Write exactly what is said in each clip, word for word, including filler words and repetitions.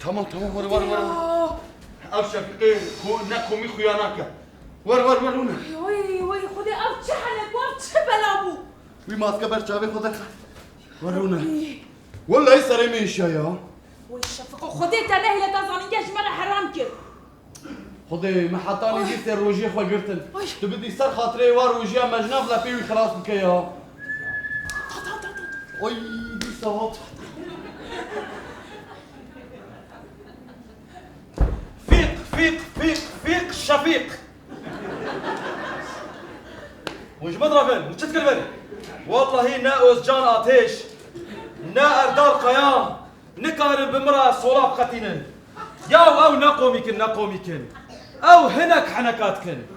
Tamam, tamam, were, were, were. Ya. Ev Şefîqê xwe ne komî xuya nake. Were, were, were, rûne. Ay, ay, ay, Xwedê, ev çi henek bû, ev çi bela bû? Wî maske ber çavê xwe derxe. Were, rûne. Ay. Wellahî serê min êşiya ya. Ay Şefîqo, Xwedê te nehêle, te zanîngeh ji me re heram kir. Xwedê, me hetanî dîsê rojiyê xwe girtin. Ay. Tu bidî ser xatirê wa rojiya me ji nav lepê wî xilas bike ya. Ta, ta, ta, ta, ta. Oy, dîsa hat. Fîq, fîq, fîq, fîq, Şefîq. Hûn ji min direvin, hûn çi dikin vir? Wellahî ne Ozcan Ateş, ne Erdal Kaya, nikarin bi min re sola biqetînin. Yaw ew ne komîk in, ne komîk in. Ew hinek heneka dikin.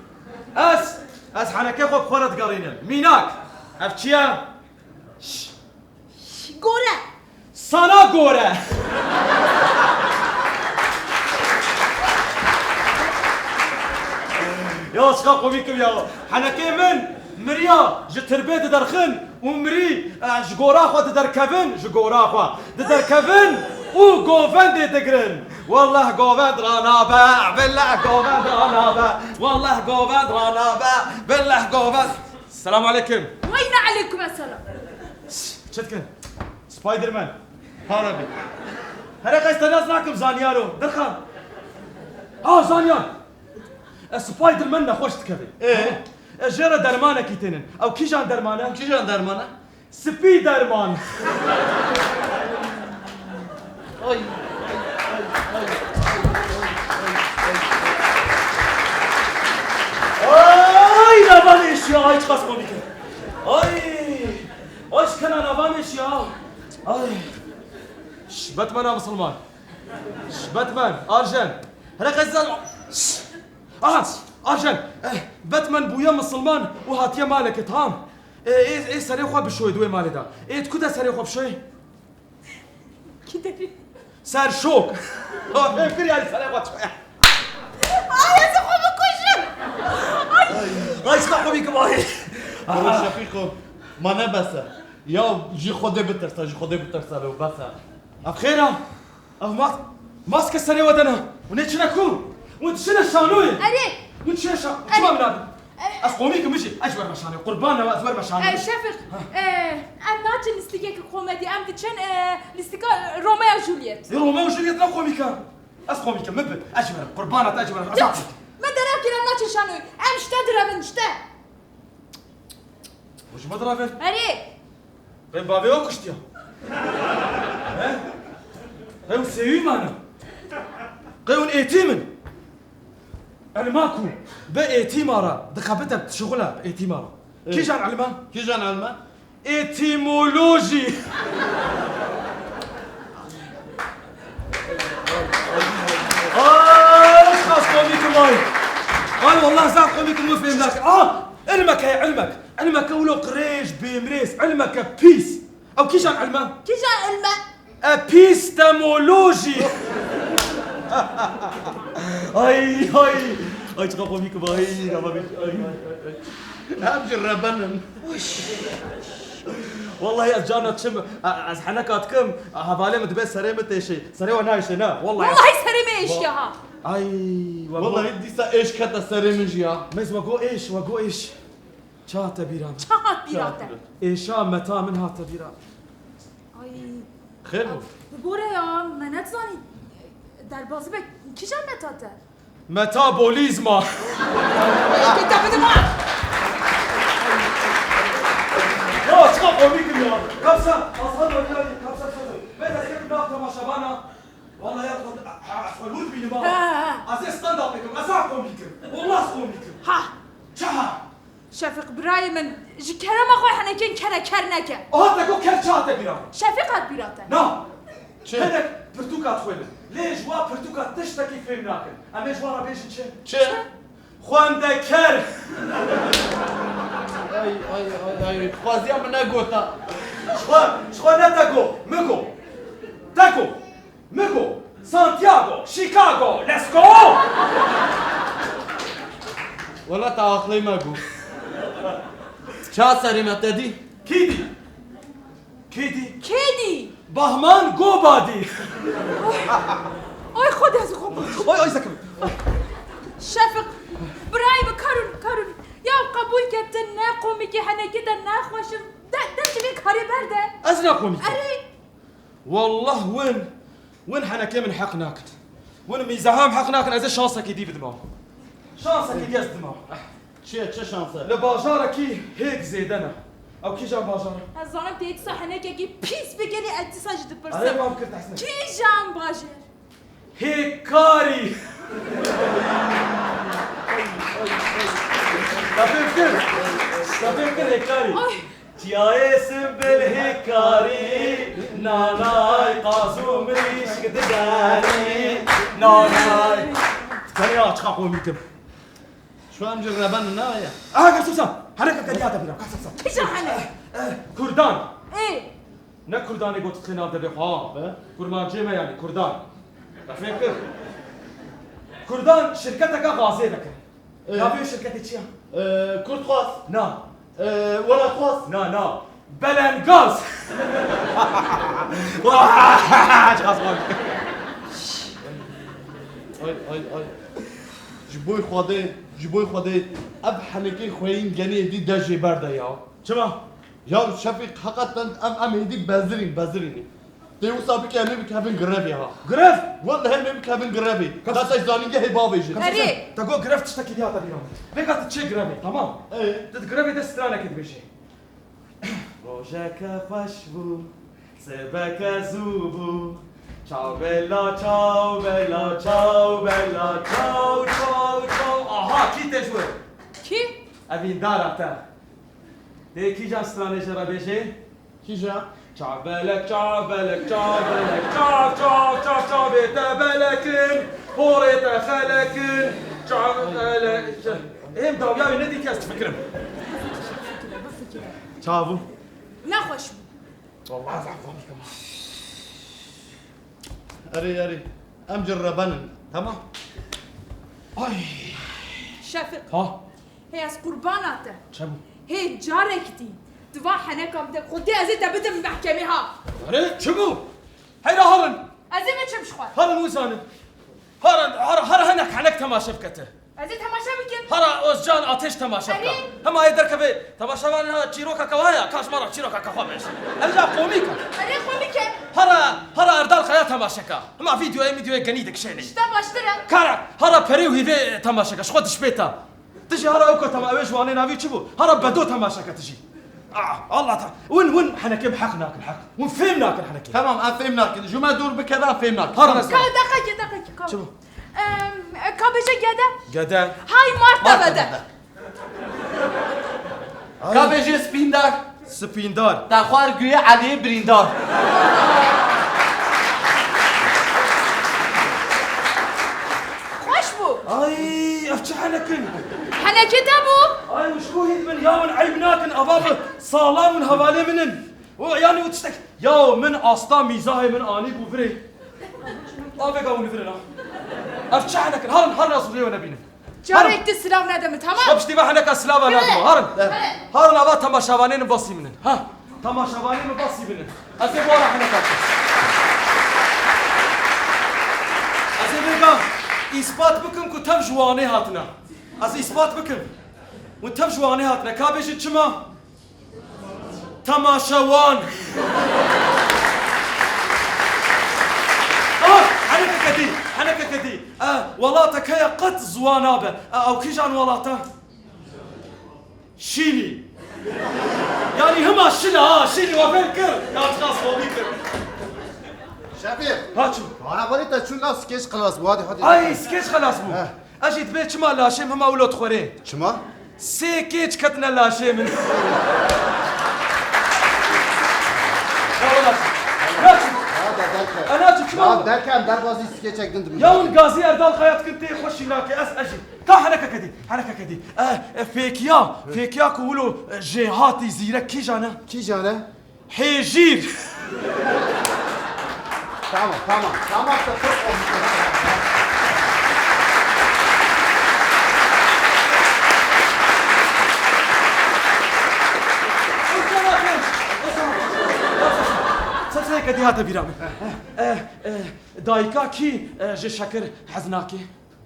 Ez, ez henekê xwe bi xwe re digerînim. Mînak, ev çi ye? Şş. Şş, gore. Sana gore. Ya çiqa komîk im ya. Henekê min miriya ji tirbê diderxin. Û mirî, e, ji gora xwe diderkevin, ji gora xwe diderkevin û govendê digirin. Wallah govend ranabe, billah govend ranabe, wallah govend ranabe, billah govend. Selamu aleykum. Wey ne aleykum selam. Çi dikin? Spiderman. Harabi. Here qey te nas nakim zanyaro. Dirxan. Ha, zanyar. E, Spiderman nexweş dikeve. Ee? E, jê re dermanekî tênin. Ew kîjan derman e? Kîjan derman e? Spî derman. Ay, ay, ay, ay. Ay, nava min êşiya, ay, çiqas komîk e. Ay, ay, şikena nava min êşiya. Ay. Şş, Batmana misilman. Şş, Batman, Arjen. Here qezan. Şş. Aha, Arjen. Eh, Batman bûye misilman û hatiye maleke, tamam. Ê, ê, ê serê xwe bişoyê di wê malê de. Ê, tu ku de serê xwe bişoyê? Kî derî? Ser şok. Fêm kir yani serê xwe çiqe. Ay, ez xwe bikujim. Ay. Ay, çiqa xwe bîkim ay. Bro Şefîqo, ma ne bes e. Ya ji Xwedê bitirse, ji Xwedê bitirse lo bes e. Ev xêr e? Ev mas-, maske serê we de ne. Hûn ê çine ku? Hûn diçine şanoyê. Erê. Hûn diçine şa-, Erê. Çima min nabin? Erê. Ez komîk im, mijî. Ez ji ber me şanoyê. Qurban e, ez ber me şanoyê. Ey, Şefik, Ha. e, em naçin lîstikeke komedî. Em diçin, e, lîstika Romeo Juliet. Ya Romeo Juliet ne komîk e? Ez komîk im, min bi. Ez ji ber me. Qurban e, ez ji ber me. Ez Dik. Me derew kir, em naçin şanoyê. Em ji te direvin, ji te. Û ji me direvin? Erê. Qey bavê we kuştiya? He? Qey hûn sêwî mane? Qey hûn êtîm in? Elma ku bi êtîma re dixebite şixula bi êtîma re. Ê. Kîjan elma? Kîjan elma? Etîmolojî. Ay, çiqas komîk im ay. Ay, wallah zaf komîk im, min fêm nake. Ah, ilmek heye, ilmek. Ilmeke wilo qirêj, bêmirêz, ilmeke pîs. Ew kîjan ilme? Kîjan ilme? Epistemolojî. Ay, ay. Ay, çiqa komîk im ay. Ay, ay, ay, ay. Em ji reben in. Wallahî ez carna çim, e, ez heneka dikim, hevalê min dibe serê min têşê. Serê we nayêşe ne, wallahî. Wallahî serê me êşiya ha. Ay, we Wallahî dîsa êş kete serê min jî ya. Mez we got êş, we got êş. Ça te bîran? Ça hat bîra te? Êşa meta min hate bîran. Ay. Xêr bû? Bigore ya, me nedizanî. Derbazî be, kîjan meta te? Metabolîzma. Yekê te bidima. Ya, çiqa komîk im ya. Kapsa, Hasan Danyalî, kapsa, kapsa. Ben de senin nav temaşabana. Vallahi ya, ha, ha, ha, bînima. Ha, ha. Ez ê stand-up bikim, ez ha komîk im. Wallah ez komîk im. Ha. Çaha. Şefîq birayê min, ji kerema xwe henekên kere ker neke. Aha te got ker çi hate bîra min? Şefîq hat bîra te. Na. Çi? Hinek pirtûka dixwênin. Lê ji wa pirtûka tiştekî fêm nakin. Em ê ji wan re bêjin çi? Çi? Çi? Xwendeker. Ay, ay, ay, ay. Xwaziya min negota. Ji xwe, ji xwe ne te got. Min got. Te got. Min got, Santiago, Chicago, let's go! Wela te aqilê me got. Ça serê me te dî? Kî dî? Kî dî? Kê dî? Bahman Gobadî. Ay Xwedê ez xwe. Ay, ay, zekim. Şefik, birayê min, karûn, karûn. Ya qebûl ke tu ne qomîkî, henekê te nexweş in. De, de ji vê karê berde. Ez ne qomîk im. Erê. Wallah win, win henekê min heq nakin. Win mîzaham heq nakin, ez ê şansekî dî bidima. Şansekî dî ez dima. Çi ye, çi şanse? Li bajarekî hêk zêde ne. Ew kîjan bajar e? Ez zanim tê dîsa henekekî pîs bikelî, ez dîsa jî dipirsim. Erê, mam kir, tehsine. Kîjan bajêr? Hêkarî. Te fêm kir? Te fêm kir hêkarî? Ay. Çiyayê Simbil hêkarî, nanay qaz û mirîşk diderî, nanay. Tenya çiqa komîk im. Şu an cir reben ne ya? Aha, Kasım Sam. Hereke kediya te bîra, Kasım Sam. Kîjan hene? Eh, eh, Kurdan. Ê. Ne Kurdanê got dixê nav devê xwe, ha? Be. Kurmancê me yanî, Kurdan. Te fêm kir? Kurdan şirketeke gazê veke. Ee? Navê şirketê çi ya? Ee, Kurdxwaz. Na. Ee, Welatxwaz. Na, na. Belengaz. Wah! Çiqas xweş. Ay, ay, ay. Ji bo Xwedê, ji bo Xwedê, ev henekê xweyîn genê dî de jê berde ya. Çima? Ya Şefîq, heqeten em, em hêdî bezirîn, bezirînî. Tê wisa bike, em ê bikevin grevê ha. Grev? Wellehî em ê bikevin grevê. Kas- Heta zanîngehê bavêjin. Kas- Erê. Te got grev tiştekî diya te bîra min. Vêga tu çê grevê, tamam? Ê? Tu di grevê de stranekê dibêjê. Rojeke xweş bû, sibeke zû bû. Çaw bela, çaw bela, çaw bela, çaw, çaw, çaw. Aha, kî tê ji we? Kî? Evîndara te. Tê kîjan stranê jê re bêjê? Kîjan? Çavbelek, çavbelek, çavbelek, çav, çav, çav, çavê te belek in, porê te xelek in, çavbelek. Hêm dawiya wê nedîtiye ez difikirim. Çav bû. Nexweş bû. Vallahi zaf komîk e. Erê, erê. Em cir rebenin. Tamam. Ay. Şefik. Ha. Hey, ez qurbana te. Çi bû? Hey, carek dî. Tu va heneka min de, xwedê ez ê te bidim mehkemê ha. Erê, çi bû? Heyra herin. Ez ê biçim ji xwe. Herin wî zanin. Herin, her, her henek henek temaşe bike te. Ez ê temaşe bikim. Hara Ozcan Ateş temaşe bike. Erê. Hema yê derkeve temaşevanê ha çîrokeke wa ya, ka ji me re çîrokeke xwe bêj. Ev ja komîk e. Erê, komîk e. Hara, hara Erdal Kaya temaşe ke. Hema vîdeoyê, vîdeoyê genî dikişênê. Ji te baştir e. Kara, hara Perê û Hîvê temaşe ke, ji xwe dişpêta. Tu jî hara ew kota me, ew ê ji wanê navî çi bû? Hara Bedo temaşe ke tu jî. Ah, Allah ta-, win, win henekê bi heq nakin, heq. Win fêm nakin henekê. Tamam, em fêm nakin. Ji me dûr bike de em fêm nakin. Har Tamam. Ka-, deqekê, deqekê, ka-, Çi bû? Em, ka bêje gede. Gede. Hay Marta Marta bede. bede. Ay. Ka bêje spîndar. Spîndar. Te xwar guye Eliyê birîndar. Xweş bû. Ay, ev çi henek in? Henekê te bû? Ay, wişko hît min, ya min eyb nakin, ava bi salam in, hevalê min in. O, yani o tiştek, ya min asta mîzahê min anî bû virê. Avêga hûn virin ha. Ev çi henek in? Harin, harin ez rûyê we nebînim. Carek Harin. Ti silav nede min, tamam? Şo piştî ve heneka silava Bile. Nadim. Harin. Bile. Harin ava temaşevanên basî min in. Ha. Temaşevanê min basî binin. Ez ê bi wan re heneka bikim. Ez ê vêga îspat bikim ku tev ji Wanê hatine. Ez îspat bikim. Hûn tev ji Wanê hatine. Ka bêjin çima? Temaşewan. Ah, henekeke dî, henekeke dî. Eh, welatek heye qet ziwa nabe. Eh, ew kîjan welata? Şîlî. Yani hima şil e ha, şîlî we fêm kir. Ya çiqas komîk e. Şefîq. Ha çi? Hevalê te çûn nav skeç xilas bû. Hadi, hadi. Ay, skeç xilas bû. Heh. Ez jî dibê çima laşê min hema wilo dixwerê. Çima? Sê kêç ketine laşê min. Ya wela. Ya çi? Ya da derke. Ana çi çima? Ya derke em derbazî skeçek din dimin. Ya hûn gazî Erdal Kaya dikin tê xweşî nake. Ez, ez jî. Ka henekeke dî, henekeke dî. E, e, fêkiya, fêkiya ku wilo, e, jêhatî zîrek kîjan e? Kîjan e? Hêjîr. Tamam, tamam, tamam, te çok olmuş. Yekê dî hate bîra min. Eh, eh, dayika kî, eh, ji şekir hez nake?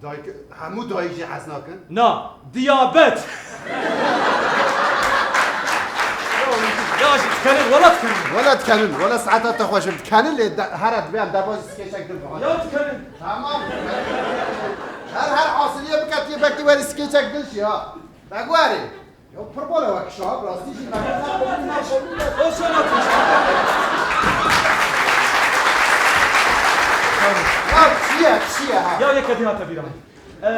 Dayik, hemû dayik jî hez nakin? Na, diyabet. Ya, ya jî dikenin, wela dikenin. Wela dikenin, wela saeta te xweş in. Dikenin lê de, here divê em derbasî skeçek din bikin. Ya dikenin. Tamam. Her, her asiliye bike, tu yê belkî werî skeçek din jî ha. Bek werî. Ya pir bol e wek şa, rastî jî me. O sana tişt. Ya çi ye, çi ye ha? Ya yekê dî hate bîra min. Eh,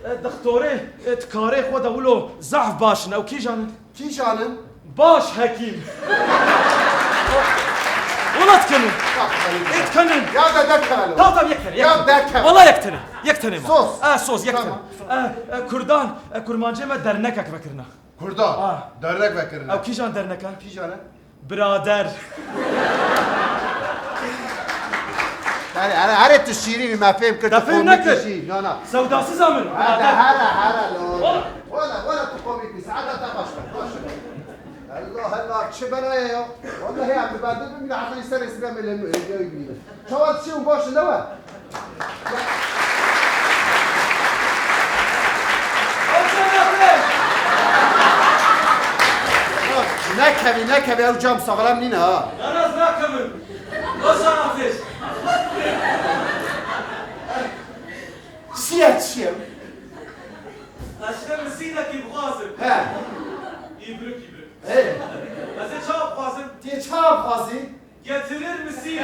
eh, dixtorê, eh, di karê xwe de wilo zehf baş in. Ew kîjan in? Kîjan in? Baş hekîm. Wela dikenin. Bak, Ê dikenin. Ya de derkeve lo. Tamam, tamam, yek tane, yek Ya tane. derkeve. Wela yek tane. Yek tane ma. Sos. Eh, sos, yek Tamam. tane. Eh, eh, Kurdan, eh, kurmancê me dernekek vekirine. Kurdan. Ah. Dernek vekirine. Ew kîjan derneke? Kîjan e? Birader. Herê, herê, herê tu şîrîn î, me fêm kir, Te tu fêm komîk nekir. î jî. Na, na. Sewdasiz a min, Hede, birader. Here, here, lo. Ola. Wela, wela tu komîk î, saeta te baş be, baş be. Allah Allah, çi belayê ya. Wallahî em bi berdê bimîne, heta î serê sibê em ê lê, lê, lê bimîne. Çawa dişê û baş ne we? Nekevî, nekevî, ew cam saxlem nîne ha. Naraz nakevin. Baş afiş. Çi ye, çi ye? Ez şive misînekî bixwazim. He. Îbrik, îbrik. Hey. Ez ê çawa bixwazim? Tê çawa bixwazî? Getirir misin?